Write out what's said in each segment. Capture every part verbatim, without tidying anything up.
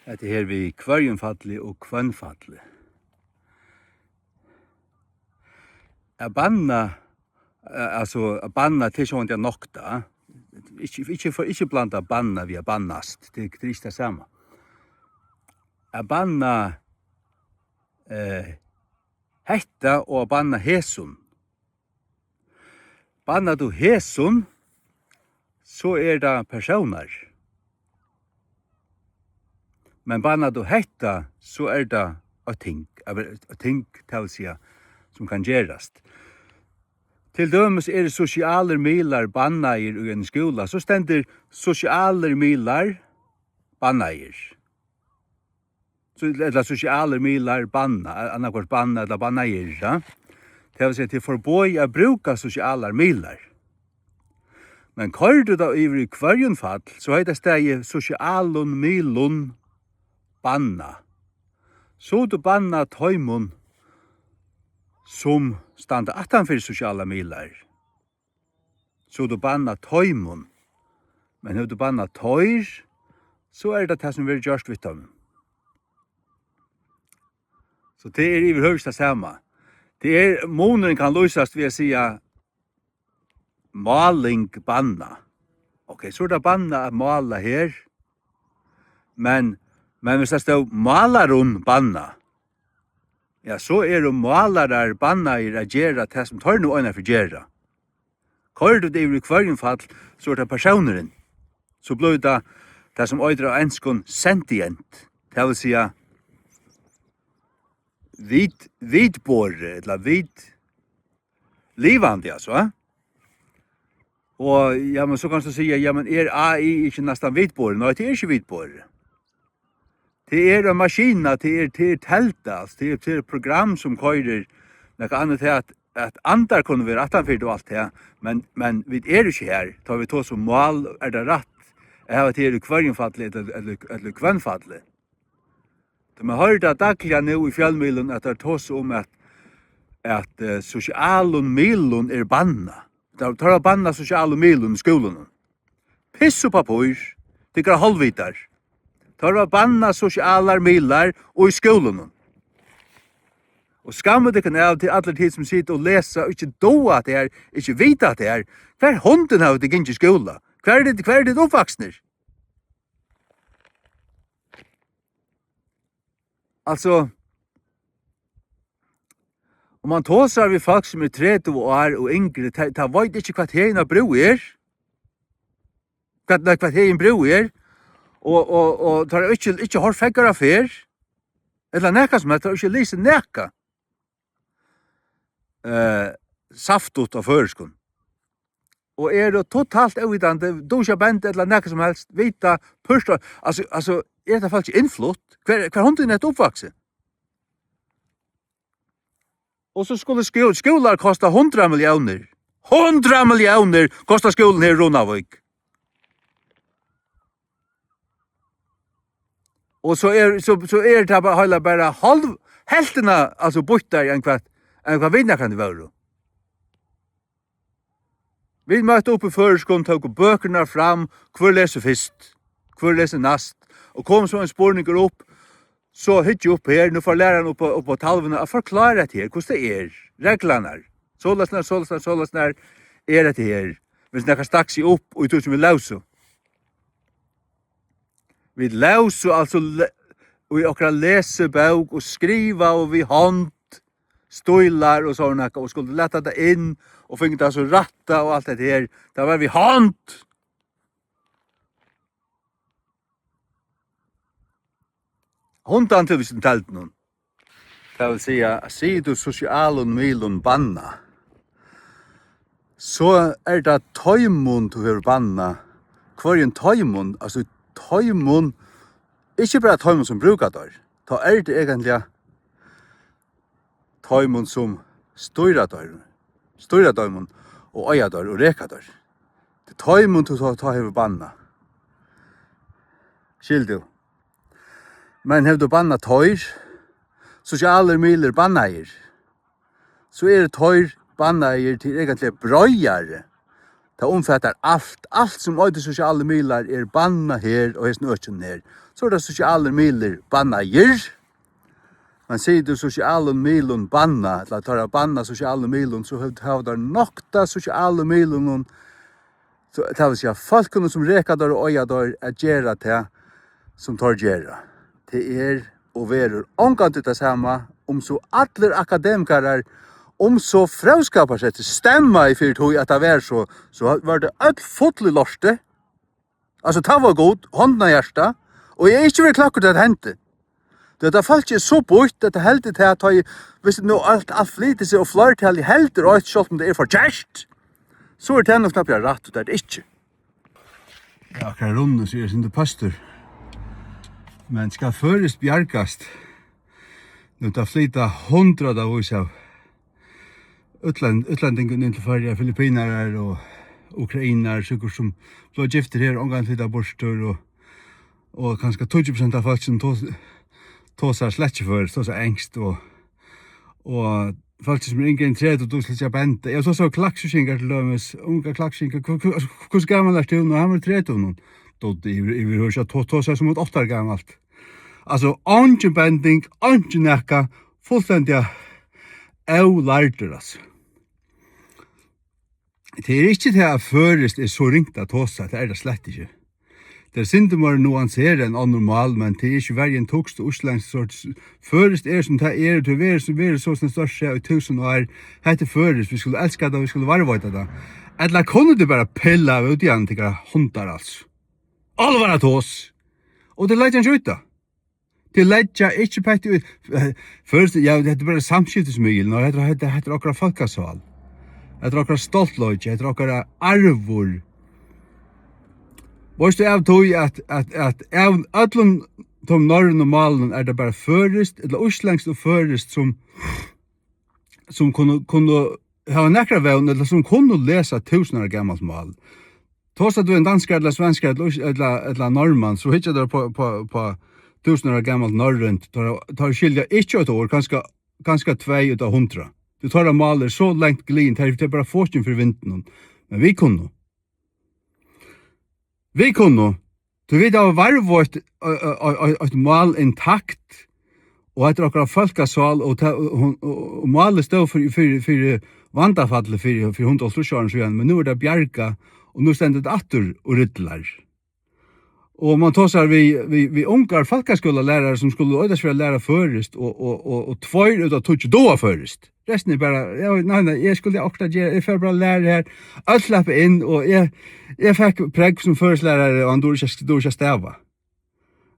Hetta her við hvørjumfalli og hvønnfalli. At banna, eh, altso, at banna, tað er sjálvandi at nokta. Ikki, ikki, ikki blanda banna við at bannast. Tað, tað er ikki tað sama. At banna, eh, hetta og at banna hesum. Bannar tú hesum, so er tað persónar. Men bannar tú hetta, so er tað eitt ting, eitt ting, tað vil siga, sum kann gerast. Til dømis eru sosialir miðlar bannaðir í einum skúla, so stendur sosialir miðlar bannaðir. So, ella sosialir miðlar banna, annaðhvørt banna ella bannaðir, ja. Tað vil siga, tað er forboðið at brúka sosialar miðlar. Men koyrir tú tað yvir í hvørjumfall, so hevði tað staðið sosialum miðlum banna. So tú banna teimum, sum standa aftan fyri sosialar miðlar. So tú banna teimum. Men hevur tú bannað teir, so er tað tað, sum verður gjørt við teimum. So tað er yvirhøvur ikki tað sama. Tað er, munurin kann lýsast við at siga, máling banna. Ok, so er tað banna at mála her, men, men viss tað stóð málarum banna, ja, so eru málarar bannaðir at gera tað, sum teir nú einaferð gera. Koyrir tú tað yvir í hvørjumfall, so er tað persónurin. So blívur tað tað, sum eitur á enskum sentient. Tað vil siga, vit, vitborið, ella vit livandi, altso, eh? Og, ja, men so kanst tú siga, ja, men er A I ikki næstan vitborið? Nei, tað er ikki vitborið. Tað er ein maskina, tað er, tað er telda, altso, tað er, tað er program, sum koyrir nakað annað, tað at, at andar kunnu vera aftanfyri og alt tað, men, men vit eru ikki har. Tá vit tosa um mál, er tað rætt at hava tað her í hvørjumfalli ella, ella, ella í hvønnfalli. Tá man hoyrir tað dagliga nú í fjølmiðlum, at teir tosa um, at, at, eh, sosialum miðlum er bannað. Teir, teir hava bannað sosialum miðlum í skúlunum. Piss og pappír, tykkara hálvvitar. Teir hava bannað sosialar miðlar og í skúlunum. Og skammið tykkum av, til allir tit sum sita og lesa og ikki duga at tað er, ikki vita at tað er. Hvar hundin hava tit gingið í skúla? Hvar eru tit, hvar eru tit uppvaksnir? Altso, um man tosar við fólk, sum eru tretivu ár og yngri, tað, tað veit ikki, hvat Heðin á Brú er. Hvat, nei, hvat Heðin Brú er. Og, og, og teir hava ikki, ikki hoyrt Feðgar á ferð, ella nakað sum helst, teir hava ikki lisið nakað, eh, saftut á føroyskum. Og eru totalt óvitandi, duga ikki at benda ella nakað sum helst, vita púrt, altso, altso, er hetta fólk innflutt? Hvar, hvar hundin er hetta uppvaksið? Og so skulu skú-, skúlar kosta hundrað milliónir. Hundrað milliónir kostar skúlin her í Runavík. Og so er, so, so er tað bara, heila bara hálv, helvtina, altso, býttari enn hvat, enn hvat vit nakrantíð vóru. Vit møttu upp í føroyskum, tóku bøkurnar fram, hvør lesur fyrst, hvør lesur næst, og kom so ein spurningur upp, so hyggi upp her, nú fór lærarin upp á, upp á talvuna at forklára hetta her, hvussu tað er, reglurnar, soleiðis, soleiðis, soleiðis er hetta her, viss nakar stakk seg upp í tí sum vit lósu. Vit lósu altso le-, í okkara lesibók og skrivaðu við hond, stílar og sovorðið nakað, og skuldu lata tað inn og fingu tað so rætta og alt hetta her. Tað var við hond. Hundan til við teldunum. Tað vil siga, at sigur tú sosialum miðlum banna, so er tað teimum, tú hevur bannað. Hvørjum teimum? Altso, teimum, ikki bara teimum, sum brúka teir. Tá er tað eigentliga teimum, sum stýra teir, stýra teimum og eiga teir og reka teir. Tað er teimum, tú tá, tá hevur bannað. Skilur tú? Men hevur tú bannað teir, sosialir miðlar bannaðir, so eru teir bannaðir til eigentliga breiðari. Tað umfatar alt, alt sum eitur sosialir miðlar er bannað her á hesum økinum her. So eru tað sosialir miðlar bannaðir. Men sigur tú sosialum miðlum banna, ella teir hava bannað sosialum miðlum, so hevur, hava teir noktað sosialum miðlunum, so, tað vil siga, fólkunum sum reka teir og eiga teir, at gera tað, sum teir gera. Tað er og verður ongantíð tað sama, um so allir akademikarar, um so Fróðskaparsetrið stemmaði fyri tí, at tað var so, so var tað øll full í lorti. Altso, tað var gott, hondina á hjartað, og eg eri ikki verið klakkur til at hendi. Tí at tað fólk er so býtt, at tað heldur tað, at tá eg, viss nú alt, alt flytur seg, og fleirtalið heldur eitt, sjálvt um tað er forkert, so er tað nokk knappliga rætt, og tað er tað ikki. Ja, akkurát runnu, so eg er sindur pøstur. Men skal føroyskt bjargast, nú tað flyta hundraðavís av útlend-, útlendingum inn til Føroyar, filipinarar og ukrainarar, sikkurt sum blíva giftir her, ongantíð flyta burtur, og, og kanska tíggju prosent av fólkinum tos-, tosar slett ikki føroyskt, tosar enskt, og, og fólk sum eru yngri enn tretivu, dugir slett ikki at benda. Eg sá so klaksvíkingar til dømis, ungar klaksvíkingar, hva, hva, altso, hvussu gamal ert tú nú? Hann var tretivu nú. Dugdi yvir, yvirhøvur ikki at to-, tosa sum eitt átta ára gamalt. Altso, eingin bending, eingin nakað, fullstendiga ólærdur, altso. Tað er ikki tað, at føroyskt er so ringt at tosa, tað er tað slett ikki. Tað er sindur meira nuanserað enn onnur mál, men tað er ikki verri enn týskt og íslendskt, so føroyskt er, sum tað er, og tað verður, sum verður, so sum stórt seg í túsund ár. Hetta er føroyskt, vit skulu elska tað, vit skulu varðveita tað. Ella kunnu tit bara pilla av út í hann, tykkara hundar, altso. Álvara tos! Og tit leggja ikki út tað. Tit leggja ikki petti í, eh, føroyskt, ja, hetta er bara samskiftismiðil, nei, hetta, hetta, hetta er okkara fólkasál. Hetta er okkara stoltleiki, hetta er okkara arvur. Veitst tú, av tí at, at, at av øllum teimum norrønu málunum er tað bara føroyskt, ella íslendskt og føroyskt, sum, sum kunnu, kunnu hava nakra vón, ella sum kunnu lesa túsund ára gamalt mál. Tosar tú ein danskara ella svenskara ella, ella, ella norðmann, so hyggja teir upp á, upp á, upp á túsund ára gamalt norrønt, teir, teir skilja ikki eitt orð, kanska, kanska tvey út av hundrað. Tí teirra mál er so langt glin, teir, teir bara fáa ikki fyri vindinum. Men vit kunnu. Vit kunnu. Tí vit hava varðveitt, ø, ø, ø, ø, eitt mál intakt, og hetta er okkara fólkasál, og ta-, og hon, og, og málið stóð fyri, fyri, fyri vandafalli fyri, fyri hundrað og hálvtrýss árum síðan, men nú er tað bjargað, og nú stendur tað aftur og rillar. Og man tosar við, við, við ungar fólkaskúlalærarar, sum skulu øydast fyri at læra føroyskt, og, og, og, og tveir út av tíggju duga føroyskt. Restin er bara, ja, nei, nei, eg skuldi okkurt at gera, eg fari bara at læra her. Øll sleppa inn, og eg, eg fekk prógv sum føroysklærari, og hann dugir ikki, dugir ikki at stava.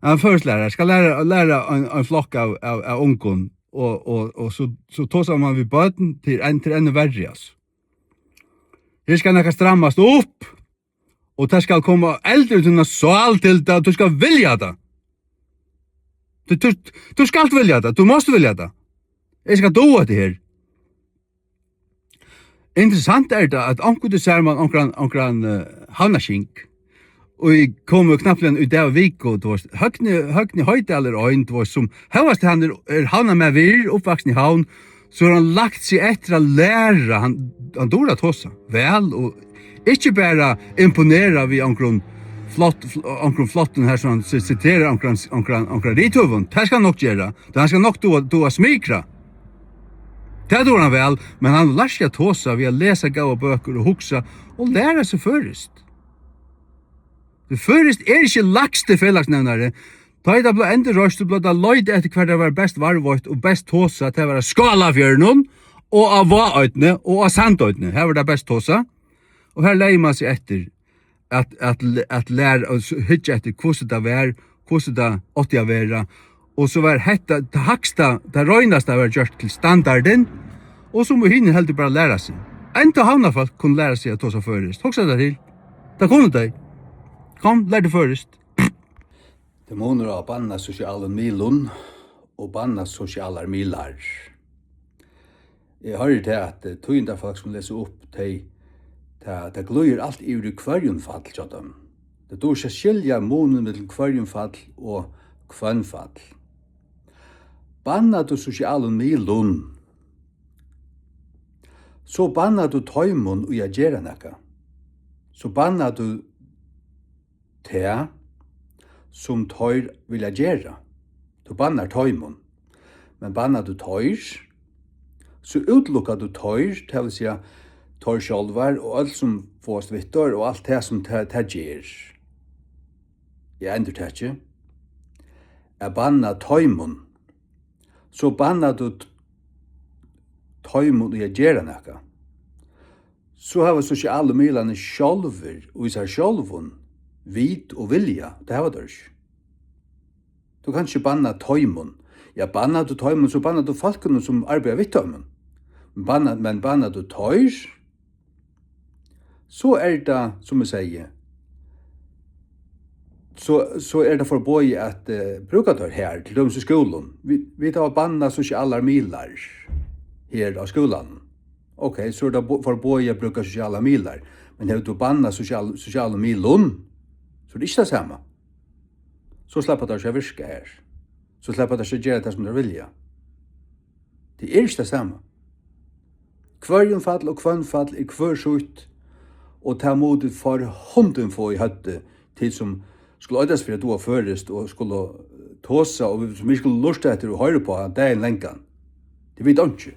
Ein føroysklærari skal læra, læra ein, ein flokk av, av, av ungum, og, og, og so, so tosar man við børn, til enn, til enn verri, altso. Her skal nakað strammast upp, og tað skal koma eldur í tína sál til tað, tú skal vilja tað. Tú, tú, tú skalt vilja tað, tú mást vilja tað. Eg skal duga hetta her. Interessant er tað, at onkuntíð sær man onkran, onkran, eh, havnarskink, og eg komi knappliga í dag viku, tú veitst, Høgni, Høgni Hoydal er ein, tú veitst, sum hóast hann er, er havnarmaður, uppvaksin í Havn, so hevur hann lagt seg eftir at læra, hann, hann dugir at tosa væl, og ikki bara imponera við onkrum flott, fl-, onkrum flottum her, sum hann si-, siterar onkran, onkran, onkran rithøvund, tað skal hann nokk gera, tí hann skal nokk duga, duga at smikra. Tað dugir hann væl, men hann lært seg at tosa við at lesa góðar bøkur og hugsa og læra seg føroyskt. Tí føroyskt er ikki lægsti felagsnevnari. Tá ið tað bleiv endurreist, so bleiv tað leitað eftir, hvar tað var best varðveitt og best tosað, tað var á Skálafjørðinum og á Vágoynni og á Sandoynni. Har var tað best tosað, og har legði man seg eftir at, at, at læra og s-, hyggja eftir, hvussu tað var, hvussu tað átti at vera. Og so var hetta tað hægsta, tað reinasta var gjørt til standardin, og so mugu hini heldur bara læra seg. Enntá havnarfólk kunnu læra seg at tosa føroyskt. Hugsa tær til. Tað kunnu tey. Kom, lær teg føroyskt. Tað er munur á at banna sosialum miðlum og banna sosialar miðlar. Eg hoyri tað, at, eh, tíðindafólk, sum lesa upp, tey, tað, tað glíður alt yvir í hvørjumfall hjá teimum. Tey duga ikki at skilja munin millum hvørjumfall og hvønnfall. Bannar tú sosialum miðlum, so bannar tú teimum í at gera nakað. so bannar tú tað, sum teir vilja gera. Tú bannar teimum. Men bannar tú teir, so útilukkar tú teir, tað vil siga, teir sjálvar og øll, sum fáast við teir, og alt tað, sum tað, tað ger. Eg endurtaki, at banna teimum, so bannar tú t-, teimum í at gera nakað. So hava sosialu miðlarnir sjálvir í sær sjálvum vit og vilja, tað hava teir ikki. Tú kanst ikki banna teimum. Ja, bannar tú teimum, so bannar tú fólkunum, sum arbeiða við teimum. Banna, men bannar tú teir, so er tað, sum eg segði, so, so er tað forboðið at, eh, brúka teir her, til dømis í skúlum. Vit, vit hava bannað sosialar miðlar her á skúlanum. Ok, so er tað bo-, forboðið at brúka sosialar miðlar. Men hevur tú bannað sosial-, sosialum miðlum, so er tað ikki tað sama. So sleppa teir ikki at virka her. So sleppa teir ikki at gera tað, sum teir vilja. Tað er ikki tað sama. Hvørjumfall og hvønnfall er hvør sítt, og tað mugu tit for hundin fáa í høvdið, tit sum skulu eitast fyri at duga føroyskt og skulu tosa, og sum vit skulu lurta eftir og hoyra upp á dagin langan. Tit vita einki.